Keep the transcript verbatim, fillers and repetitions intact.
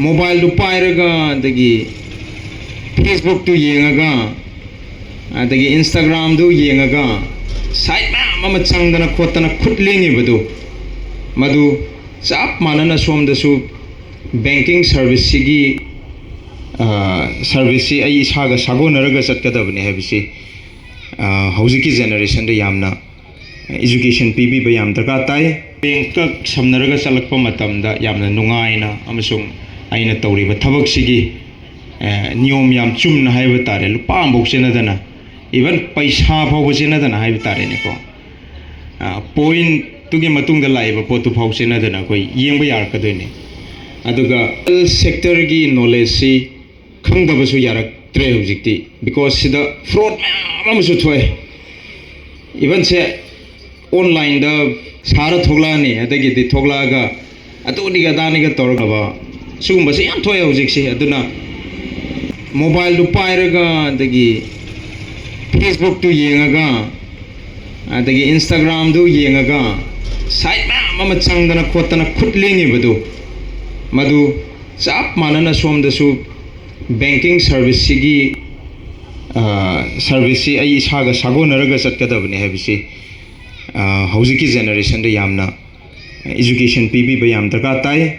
ꯃꯣꯕꯥꯏꯜꯗꯨ ꯄꯥꯏꯔꯒ, ꯑꯗꯒꯤ ꯐꯦꯁꯕꯨꯛꯇꯨ ꯌꯦꯡꯉꯒ, ꯑꯗꯒꯤ ꯏꯟꯁꯇꯥꯒ꯭ꯔꯥꯝꯗꯨ ꯌꯦꯡꯉꯒ, ꯁꯥꯏꯠ ꯃꯌꯥꯝ ꯑꯃ ꯆꯪꯗꯅ ꯈꯣꯠꯇꯅ ꯈꯨꯠ ꯂꯦꯡꯉꯤꯕꯗꯨ, ꯃꯗꯨ ꯆꯞ ꯃꯥꯟꯅꯅ ꯁꯣꯝꯗꯁꯨ ꯕꯦꯡꯀꯤꯡ ꯁꯥꯔꯚꯤꯁꯁꯤꯒꯤ, ꯑ, ꯁꯥꯔꯚꯤꯁꯁꯤ ꯑꯩ ꯏꯁꯥꯒ ꯁꯥꯒꯣꯟꯅꯔꯒ ꯆꯠꯀꯗꯕꯅꯤ ꯍꯥꯏꯕꯁꯤ, ꯑ, ꯍꯧꯖꯤꯛꯀꯤ ꯖꯦꯅꯦꯔꯦꯁꯟꯗ ꯌꯥꯝꯅ ꯏꯖꯨꯀꯦꯁꯟ ꯄꯤꯕꯤꯕ ꯌꯥꯝ ꯗꯔꯀꯥꯔ ꯇꯥꯏ꯫ ꯕꯦꯡꯀ ꯁꯝꯅꯔꯒ ꯆꯠꯂꯛꯄ ꯃꯇꯝꯗ ꯌꯥꯝꯅ ꯅꯨꯡꯉꯥꯏꯅ ꯑꯃꯁꯨꯡ ꯑꯩꯅ ꯇꯧꯔꯤꯕ ꯊꯕꯛꯁꯤꯒꯤ, ꯑ, ꯅꯤꯌꯣꯝ ꯌꯥꯝ ꯆꯨꯝꯅ ꯍꯥꯏꯕ ꯇꯥꯔꯦ, ꯂꯨꯄꯥ ꯑꯃꯐꯥꯎ ꯆꯦꯟꯅꯗꯅ, ꯏꯚꯟ ꯄꯩꯁꯥ ꯐꯥꯎꯕ ꯆꯦꯟꯅꯗꯅ ꯍꯥꯏꯕ ꯇꯥꯔꯦꯅꯦꯀꯣ꯫ ꯑ, ꯄꯣꯏꯟꯠꯇꯨꯒꯤ ꯃꯇꯨꯡꯗ ꯂꯥꯛꯏꯕ ꯄꯣꯠꯇꯨ ꯐꯥꯎ ꯆꯦꯟꯅꯗꯅ ꯑꯩꯈꯣꯏ ꯌꯦꯡꯕ ꯌꯥꯔꯛꯀꯗꯣꯏꯅꯦ꯫ ꯑꯗꯨꯒ ꯍꯦꯜꯊ ꯁꯦꯛꯇꯔꯒꯤ ꯅꯣꯂꯦꯖꯁꯤ ꯈꯪꯗꯕꯁꯨ ꯌꯥꯔꯛꯇ꯭ꯔꯦ ꯍꯧꯖꯤꯛꯇꯤ, ꯕꯤꯀꯣꯁ ꯁꯤꯗ ꯐ꯭ꯔꯣꯗ ꯃꯌꯥꯝ ꯑꯃꯁꯨ ꯊꯣꯛꯑꯦ꯫ ꯏꯚꯟꯁꯦ ꯑꯣꯟꯂꯥꯏꯟꯗ ꯁꯥꯔ ꯊꯣꯛꯂꯛꯑꯅꯤ, ꯑꯗꯒꯤꯗꯤ ꯊꯣꯛꯂꯛꯑꯒ ꯑꯗꯨꯅꯤꯒ ꯑꯗꯥꯅꯤꯒ ꯇꯧꯔꯒ ꯁꯤꯒꯨꯝꯕꯁꯦ ꯌꯥꯝ ꯊꯣꯛꯑꯦ ꯍꯧꯖꯤꯛꯁꯦ꯫ ꯑꯗꯨꯅ ꯃꯣꯕꯥꯏꯜꯗꯨ ꯄꯥꯏꯔꯒ, ꯑꯗꯒꯤ ꯐꯦꯁꯕꯨꯛꯇꯨ ꯌꯦꯡꯉꯒ, ꯑꯗꯒꯤ ꯏꯟꯁꯇꯥꯒ꯭ꯔꯥꯝꯗꯨ ꯌꯦꯡꯉꯒ, ꯁꯥꯏꯠ ꯃꯌꯥꯝ ꯑꯃ ꯆꯪꯗꯅ ꯈꯣꯠꯇꯅ ꯈꯨꯠ ꯂꯦꯡꯉꯤꯕꯗꯨ, ꯃꯗꯨ ꯆꯞ ꯃꯥꯟꯅꯅ ꯁꯣꯝꯗꯁꯨ ꯕꯦꯡꯀꯤꯡ ꯁꯥꯔꯚꯤꯁꯁꯤꯒꯤ, ꯑ, ꯁꯥꯔꯚꯤꯁꯁꯤ ꯑꯩ ꯏꯁꯥꯒ ꯁꯥꯒꯣꯟꯅꯔꯒ ꯆꯠꯀꯗꯕꯅꯤ ꯍꯥꯏꯕꯁꯤ, ꯑ, ꯍꯧꯖꯤꯛꯀꯤ ꯖꯦꯅꯦꯔꯦꯁꯟꯗ ꯌꯥꯝꯅ ꯏꯖꯨꯀꯦꯁꯟ ꯄꯤꯕꯤꯕ ꯌꯥꯝ ꯗꯔꯀꯥꯔ ꯇꯥꯏ꯫